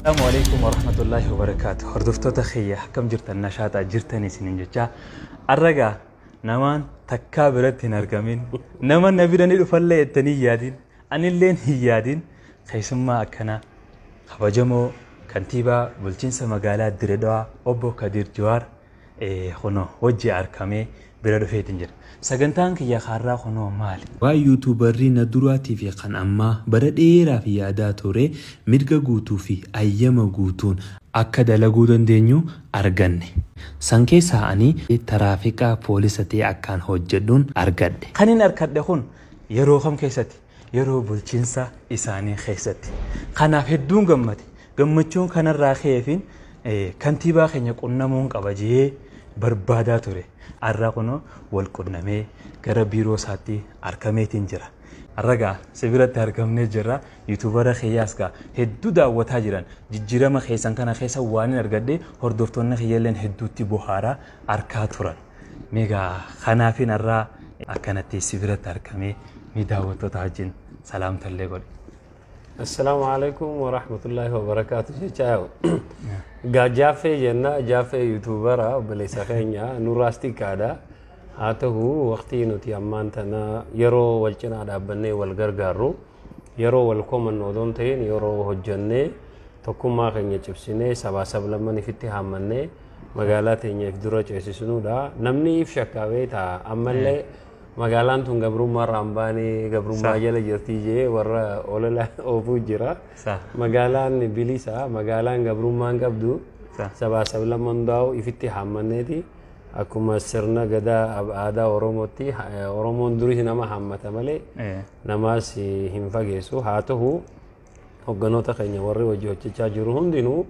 Assalamu alaikum warahmatullahi wabarakatuh. Hordoftoota kiyya, akkam jirtan? Nashaaxaa jirtan isiniin jecha. Arragaa namaan takkaa biratti hin argamin, nama na bira ni dhufallee jettanii hin yaadin, anilleen hin yaadin, keessummaa akkanaa kabajamoo kantiibaa bulchiinsa magaalaa Diredawaa obbo Kadir Jawaar kunoo wajji argamee bira dhufeetiin jira. Sagantaan kiyya kaarraa kunoo maali? Waan YouTuberri na duraatii fi kan ammaa bara dheeraaf yaadaa ture mirga guutuu fi ayyama guutuun akka dalaguu dandeenyu arganne. San keessaa ani taraafiqaa poolisa ta'e akkaan hojjedhuun argadhe. Kan hin argadhe kun yeroo kam keessatti? Yeroo bulchiinsa isaanii keessatti. Kanaaf hedduun gammade. Gammachuun kanarraa ka'eefin kantiibaa keenya qunnamuun qaba jee barbaadaa ture. Har'a kunoo wal qunnamee gara biiroo isaatti argameetiin jira. Har'a si biratti argamnee jirra. YouTubera kiyyaas gaa hedduu daawwataa jiran, jijjiirama keessan kana keessa waan hin argadhe, hordoftoonni kiyyalleen hedduutti bohaaraa argaa turan. Meegaa kanaafin har'aa akkanatti si biratti argamee mi daawwattoota wajjin salaamtallee godhe. Assalaamu alaikum wa rahmatullahi wa barakaatu jecha gaa Jaaffee jenna, Jaaffee YouTubera obboleessa keenya nurraas xiqqaadha. Haa ta'u, waqtii nuti ammaan tana yeroo wal cinaa dhaabbannee wal gargaarru, yeroo wal komannu odoo hin ta'in, yeroo hojjannee tokkummaa keenya cibsinee sabaa sablamman ifitti haammannee magaalaa teenya if dura ceesisnuudha. Namni if shakkaa beektaa, ammallee magaalaan tun gabrummaa irraa hin baane, gabrummaa jala jirtii jee warra olola oofuu jira. Magaalaan bilisa, magaalaan gabrummaa hin qabdu. Sabaa sablamman hundaa'u ifitti haammanneeti. Akkuma sirna gadaa aadaa Oromootti, Oromoon duris nama haammata malee namaas hin fageessu. Haa ta'u, hogganoota keenya warri hojii hojjechaa jiru hundinuu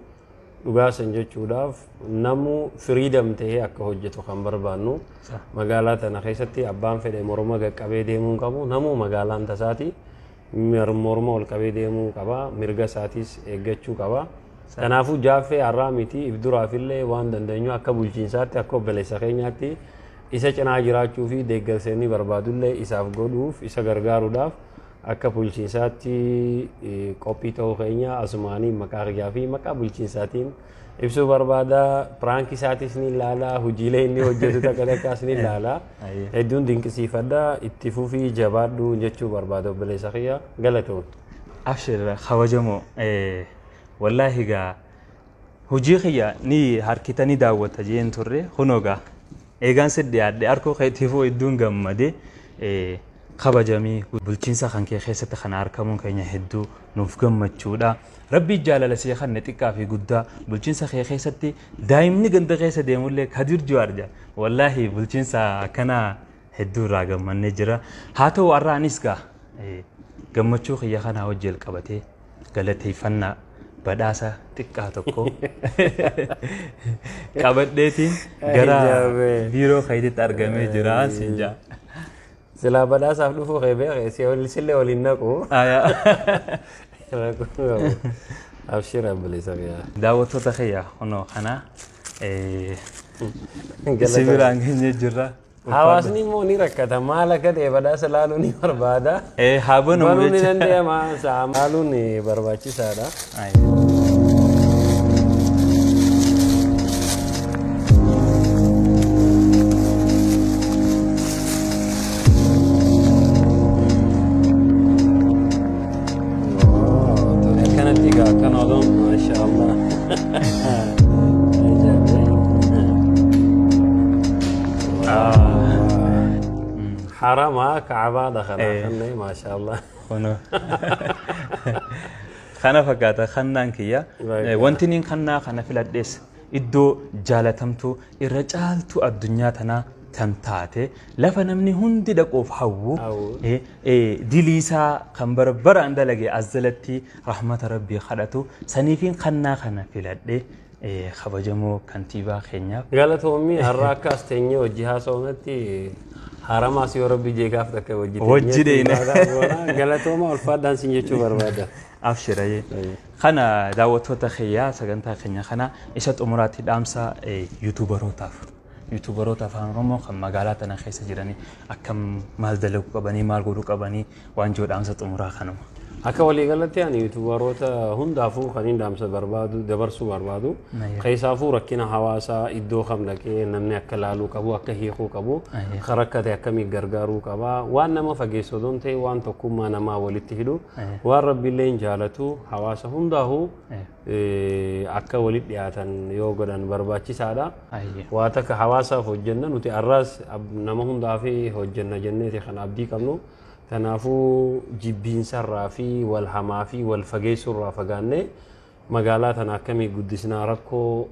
dhugaa san jechuudhaaf namu freedom ta'ee akka hojjetu kan barbaannu. Magaalaa tana keessatti abbaan fedhe morma qaqqabee deemuu hin qabu. Namuu magaalaan tasaati morma ol qabee deemuu qaba, mirga isaatis eeggachuu qaba. Kanaafuu Jaaffee har'aa miti, if duraafillee waan dandeenyu akka bulchiinsaatti, akka obboleessa keenyaatti isa cinaa jiraachuu fi deeggarsa inni barbaadullee isaaf godhuuf, isa gargaaruudhaaf akka bulchiinsaatti qophii ta'uu keenya asumaanii maqaa kiyyaa fi maqaa bulchiinsaatiin ibsuu barbaada. Prank isaatis ni ilaala, hojiilee inni hojjetu takka takkaas ni ilaala. Hedduun dinqisiifadha, itti fufii jabaadhu jechuu barbaada obboleessa kiyya, galatoon. Abshir kabajamoo, wallaahi gaa hojii kiyya ni harkitanii daawwata jeen turre, kunoo gaa eegaan si dhiyaadhe harkoo keetiifuu hedduun gammade. Kabajamii, bulchiinsa kan kee keessatti kana argamuun keenya hedduu nuuf gammachuudha. Rabbii jaalala see kanne xiqqaa fi guddaa bulchiinsa kee keessatti daa'imni ganda keessa deemullee Kadir Jawaar jedha. Wallaahi bulchiinsa akkanaa hedduu irraa gammannee jira. Haa ta'u, har'a anis gaa gammachuu kiyya kanaa wajjin qabatee galateeffannaa badhaasa xiqqaa tokko qabadheetiin gara biiroo keetitti argamee jira siin jaa. Silaa badhaasaaf dhufuu kee beeke si sillee waliin naqu. Abshir obboleessa kiyya. Daawwattoota kiyya, kunoo kana si biraan geenyee jirra. Hawaasni immoo ni rakkata, maal akka ta'e badhaasa laaluu ni barbaada. Haa banamu. Banuun ni jecha. danda'ama, laaluun barbaachisaadha. Akkanatti egaa akkana odoon, maasha Allah. Harama Kaabaa dakhalaa kannee, maasha Allah. Kunoo. Kana fakkaata kannaan kiyya. Wanti niin kannaa kana filadhees iddoo jaalatamtuu irra caaltuu addunyaa tanaa kan taate, lafa namni hundi dhaquuf hawwu, diliisaa kan barbaraan dalage as jalatti rahmata rabbii kadhatu saniifiin kannaa kana filadhe kabajamoo kantiibaa keenyaaf. Galatoommii, har'a akka as teenyee hojii haasa'uunatti haramaas yoo rabbi jeegaaf takka hojii Hojii deene. Galatooma, ulfaadhaan sin jechuu barbaada. Abshirayee. Kana daawwattoota kiyyaa, sagantaa keenya kana isa xumuraatti dhaamsa YouTuberootaaf. YouTuberoota afaan Oromoo kan magaalaa tana keessa jiranii akkam, maal dalaguu qabanii, maal godhuu qabanii waan jiru dhaamsa xumuraa kanuma. Akka waliigalatti ani yuutuubaroota hundaafuu kan hin dhaamsa barbaadu dabarsuu barbaadu keessaafuu rakkina hawaasaa iddoo kam dhaqee namni akka laaluu qabu, akka hiikuu qabu, kan rakkate akkamii gargaaruu qaba, waan nama fageessu osoo hin ta'in waan tokkummaa namaa walitti hidhu, waan rabbiillee hin jaalatu, hawaasa hundaafuu akka walitti dhiyaatan yoo godhan barbaachisaadha. Waa takka hawaasaaf hojjenna nuti, arraas nama hundaaf hojjenna jenneeti kan abdii qabnu. Kanaafuu jibbiinsarraa fi wal hamaa fi wal fageessuurraa fagaannee magaalaa tana akkamii guddisnaa, rakkoo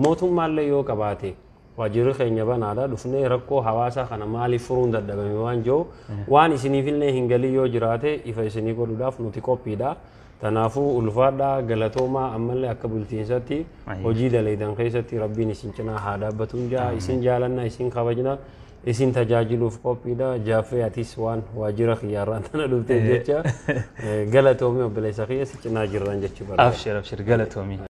mootummaallee yoo qabaate waajjirri keenya banaadha, dhufnee rakkoo hawaasaa kana maaliif furuun dadhabame waan jiru, waan isiniifillee hin galin yoo jiraate ifa isinii godhuudhaaf nuti qophiidha. Kanaafuu ulfaadhaa, galatoomaa. Ammallee akka bulchiinsatti hojii daleedan keessatti rabbiin isin cinaa haa dhaabbatuun jaa. Isin jaalanna, isin kabajna, isin tajaajiluuf qophiidha. Jaaffee, atis waan waajjira kiyyaarraan tana dhufteef jecha galatoomii. Obboleessa kiyya, si cinaa jirran jechuu barbaada. Abshir, abshir, galatoomii.